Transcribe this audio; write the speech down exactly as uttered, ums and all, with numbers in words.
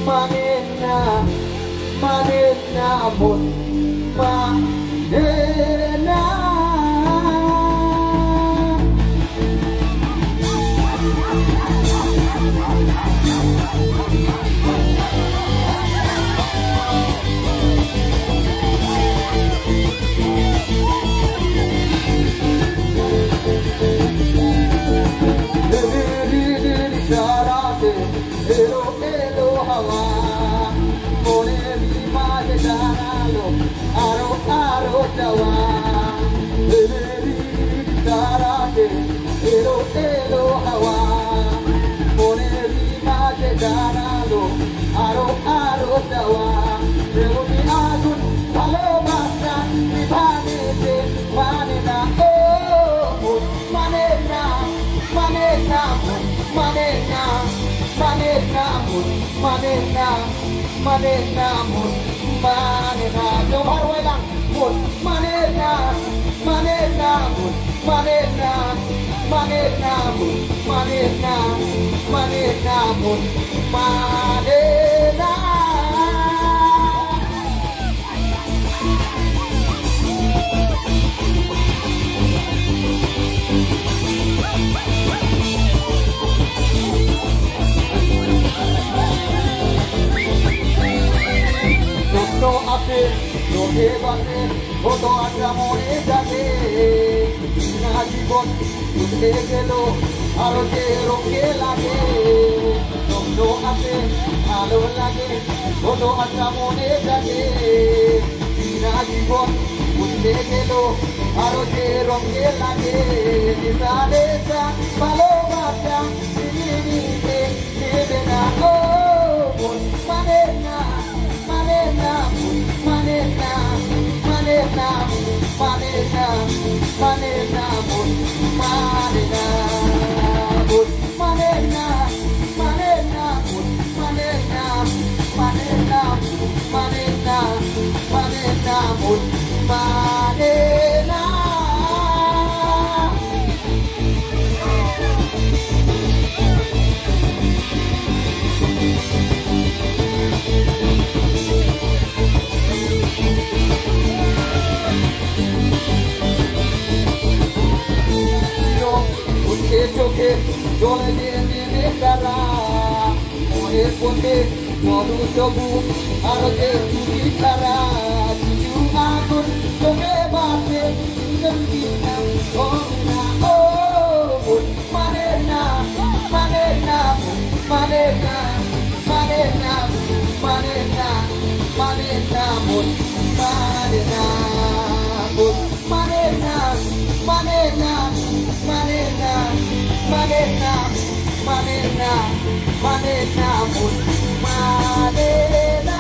Mane na, mane na, mon mane na. Elo, elo, hawa, moneri maje janalo, aro, aro jawa. Moneri sarate, elo, elo hawa, moneri maje janalo, aro, aro jawa. Premi agun, bhalobasa, nibhane je, mane na, o, mon mane na, mane na, mon mane na, mane na, mon mane na, mane na, mon mane na. Jom bhar wai lang. Mon mane na, mane na, mon mane na, mane na, mon mane na, mane na, mon mane na. Sotto ase, loke base, hodo acha mone jage. Dina jibon guzre gelo, aro je ronge lage. Sotto ase, bhalo lage, hodo acha mone jage. Dina jibon guzre gelo, aro je ronge lage. Nisa nisa bhalobasa, nini nini nebe na, o, mon mane na, mane na, mon mane na, mane na, mon mane na, mane na, mon mane na, mon mane na, mane na, mon mane na, mane na, mon mane na, mane na, mon mane na. Utte chokhe jole de nene tara, moner pothe Tobu tobu aro je tumi sara, kichu agun toke bate, ingan kinam ome na, o, mon mane na, mane na, mon mane na, mane na, mane na, mane na, mon mane na, mon mane na, mane na, mane na, mane na, mane na, mane na, mon mane na.